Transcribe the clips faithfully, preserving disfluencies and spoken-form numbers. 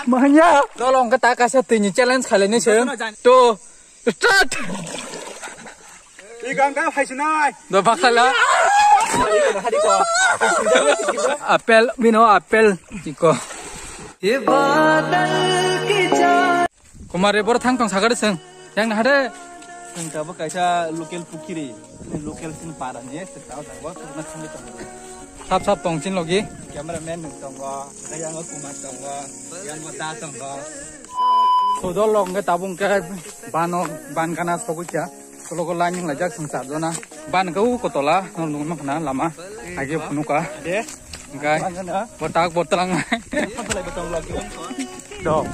Mahanya. Dolong ke ta kaisa tini challenge khalai ni se. To start. Igang ka phaisinai. Do bakhala. Apel, bino apel. Chiko. Kumare bor thang tong sagari seng. Yang na hade. Ang tabo kaisa local pukiri. Local sin para ni se tao tabo na thang tong. Sap sap tong chin logi. Cameraman nung tongo, kaya ngo kuma tongo, yang ngo da tongo. Sodol log nge tabung ke bano ban kana sogui kya. Sologo line yang lajak sung sar jona. Ban ke u kotola, nor nung mak na lama. Agi phunuka. De. Engkai. Ban kana. Botak botalang. Botalai botong lagi. Do.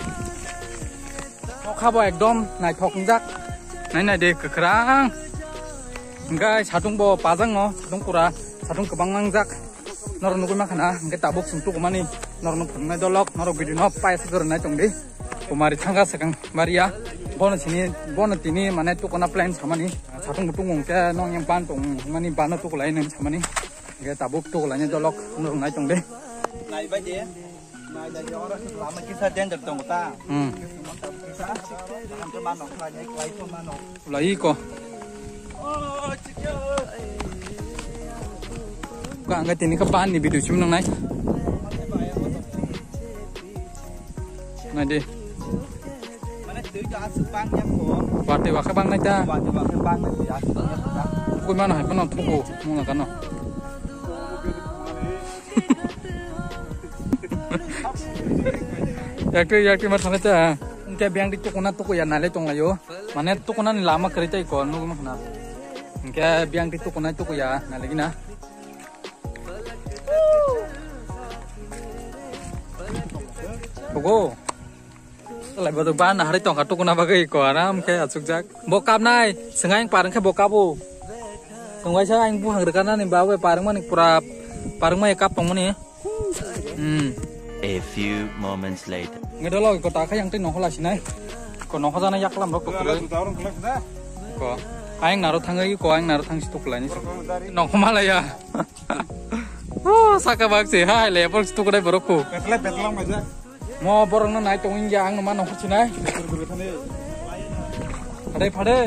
Nokha bo ekdom naithok wngjak. Nai nai de kwkhwrang. Hingkhe satung bo pajak no, satung pura, satung kwbang nangjak. Norok nugui mankha na, hingkhe tabuk chwng tukumani norokno phunuknai dolok, norok video no paisa kwrwngnai tongdi. Kumari thangkha swkang baria. Bono sini, bono tini mane tukuna plan samani. Satung bo tungmung khe nong yang ban tongmani bano tukulai nang samani. Hingkhe tabuk tukulaini dolok norok nai tongdi. Naibai de. Lama kisa danger tongo ta. Hmm. Kisa, ang ke mano, kaya, kaya ko mano. Ulai ko. Ka ang tini ka ban ni video sim nang nai. Nai de. Mane tui ta asuk bang ya ko. Wate wa ka bang nai ta. Wate wa ka bang nai ta asuk ya ta. Kui mano hai kono thuku muna kano. Yakti yakti mar thangna cha. Hingke biyang di tukuna tukuya nale tonglayo. Mane tukuna ni lama kwrwi tei ko nugwi mankha na. Hingke biyang di tukuna tukuya nale gina. Ogo. Lai bodo ba nahari tongkha tukuna bagwi ko aram khe achukjak. Bo kapnai, swngai parang khe bo kabu. Swngai sa ang buhang rwkha nani ba bai parang mani pura parang mai kap tongmani. Hmm. A few moments later. Ngedolo ko ta kha yang tei nokhola sinai. Ko nokho jana yaklam rok ko. Ko. Ang naro thangai ko ang naro thang si tukulani. Nokho malaya. Oh, saka bak se hai le bol si tukulai borok ko. Betla betlang baja. Mo borok no nai tong inge ang no ma nokho sinai. Phade phade.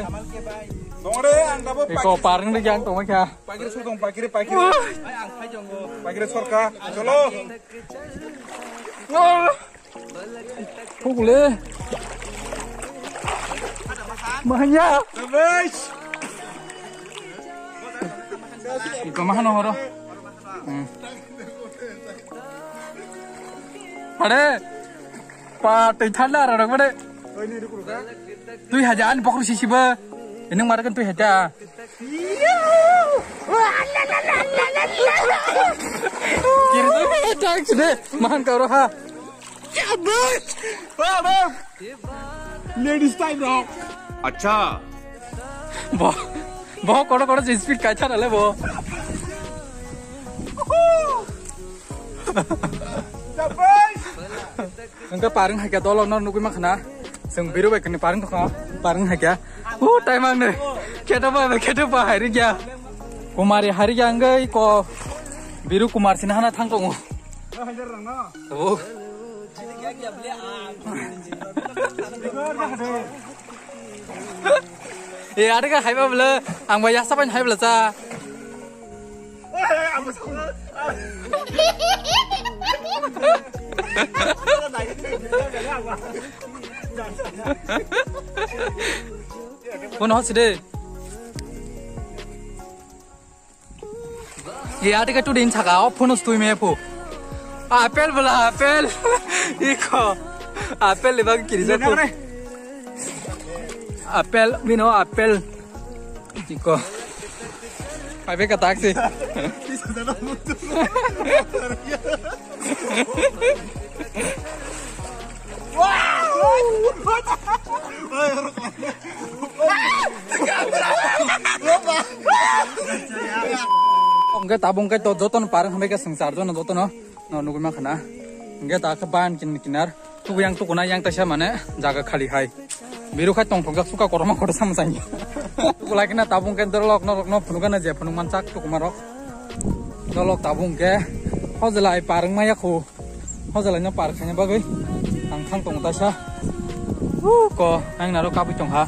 Dongre ang dabo. Eko parang de yang tong kha. Pakiri sudong pakiri pakiri. Pakiri sorka. Cholo. Thukle. Mahanya. Iko mahano horo. Hmm. Pare. Pa tei thanda ara rok mare. Tui haja ani pokro sisi ba. Ini mara kan tui haja. Kiri tak sudah. Mahan kau roha. Ladies time rock. Acha. Bo, bo kono kono je speed kai thana le bo. Shabash. Engka parang hakya dolo nor nugui makhana. Seng biru bai kene parang thokha. Parang hakya. Hu tai mang ne. Keto ba keto ba hari kya. Kumari hari kya engkai ko. Biru kumar sinahana thang tongo. Oh. Eh, ada kan hai ba bela, ang ba yasa ban hai bela sa. Kono hos de. Ye ate ka tudin saka o phone stui me pho. Apple bela apple. Iko. Apple le bag kiri jako. Apple mino apple. Iko. Ai be ka taxi. Hingke tabung ke to joto no parang hambai ke sengchar jono joto no no nugui mankha na. Hingke ta khe ban kin kinar tuku yang tuku na yang taisa mane jaga khali hai. Biru khai tongthok jak suka koroma kotor sama sai. Tuku lai kina tabung ke dorlok norok no phunuk na je phunuk manchak tuku marok. Dolok tabung ke Hojelai par wngma yakho. Hojelai no par khaina bagwi ang thang tongo taisa. Hu ko, ang naro kabwi tongha.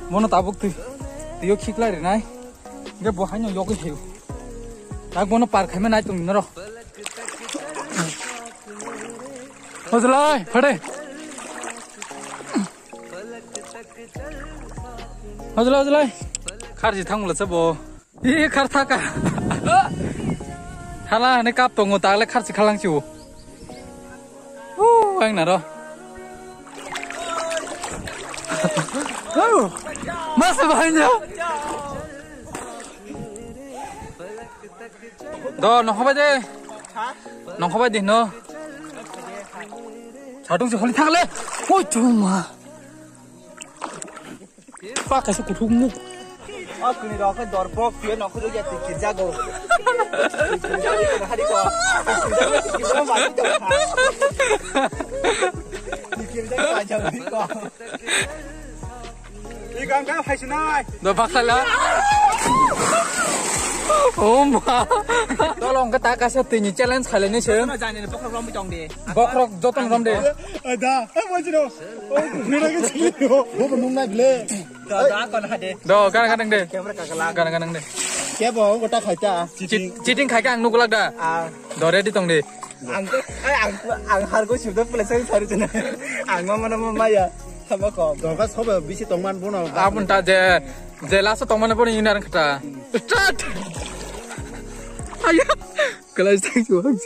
Bono tabuk twi, twiyo khiklai rinai. Hingke bo haino yogwi thaio. Tak bono par khaima nai tong naro. Hojelai, phade. Hojelai, hojelai. Kharji thangmula se bo. Ih, khar thaka. Hala, ne kap tongo, tagle kharchi khalang chiu. Hu, ang naro. Hu, masa bahanya. Do, nongkhobai de. Nongkhobai de, no. Satung se holi thangle. Oi, chuma. Pa kaisa kuthuk muk. O kini rok khe dor bok piyo nokho do ya tikir jago. Tikir jago ko hari ko. Tikir jago ma tikir jago. Tikir jago ma jago ko. Ikan ka hai sinai. Do bakhala. Oh ma. Tolong ka ta kaisa tini challenge khalai ni se. Kono jani ni bokhok rom tong de. Bokhok joton rom de. Ada, eh, wajiro. Oh, ghura ke chilo. Bo nung nai ble. Do, do, akon hade. Do, gana gana de. Camera kakala. Gana gana de. Kebo, gota khaita. Cheat-, cheating khaika ang nukulak da. Ah. Do, ready tong de. Ang, ai, ang, ang hargo sibdo pula sai saru chana. Ang mama nama maya. Sama ko. Doga sobe bisi tongman bono. Abun ta je, je last tongman bono inar kata. Start. Ayo. Kalai sai chuang.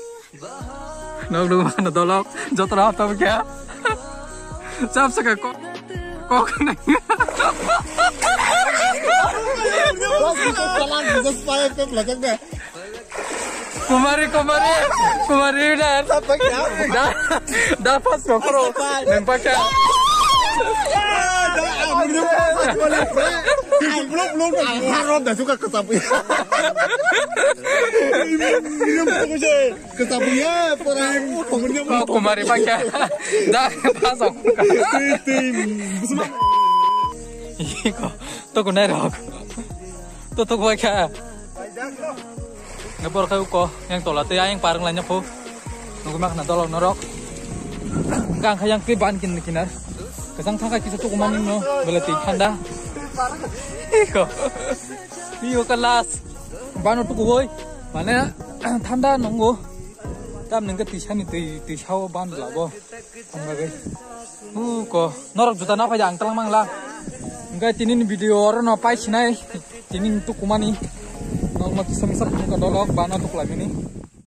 Nok dum mana dolok, joto rap tam kya? Chap saka kok, kok nai. Bas ko talang, bas payah ke belakang deh. Kumari, kumari, kumari udah. Apa kya? Dah, dah pas kok kro. Nampak kya? Belum, belum, belum. Belum, belum. Haram dah suka ketahui. Belum, belum. Ketahui ya, orang. Kok kumari pakai? Dah, pasok. Iko, to kunai rok. To to koi kha. Nge por khai ko, yang tola te yang parang lainnya ko. Nunggu mak na dolok norok. Gang khai yang te ban kin kinar. Kesang thangkai kisa tukumani no, bela te thanda. Iko. Iyo kelas. Bano tuku hoi. Mane thanda nungo. Tam nengke tisani tui, tuisao ban labo. Thangbai. Hu ko. Norok juta na phai ang talang mangla. Engkai tini ni video oro no pai sinai. Tini tukumani. Nok nok kisa misa ka dolok bano tuklai mini.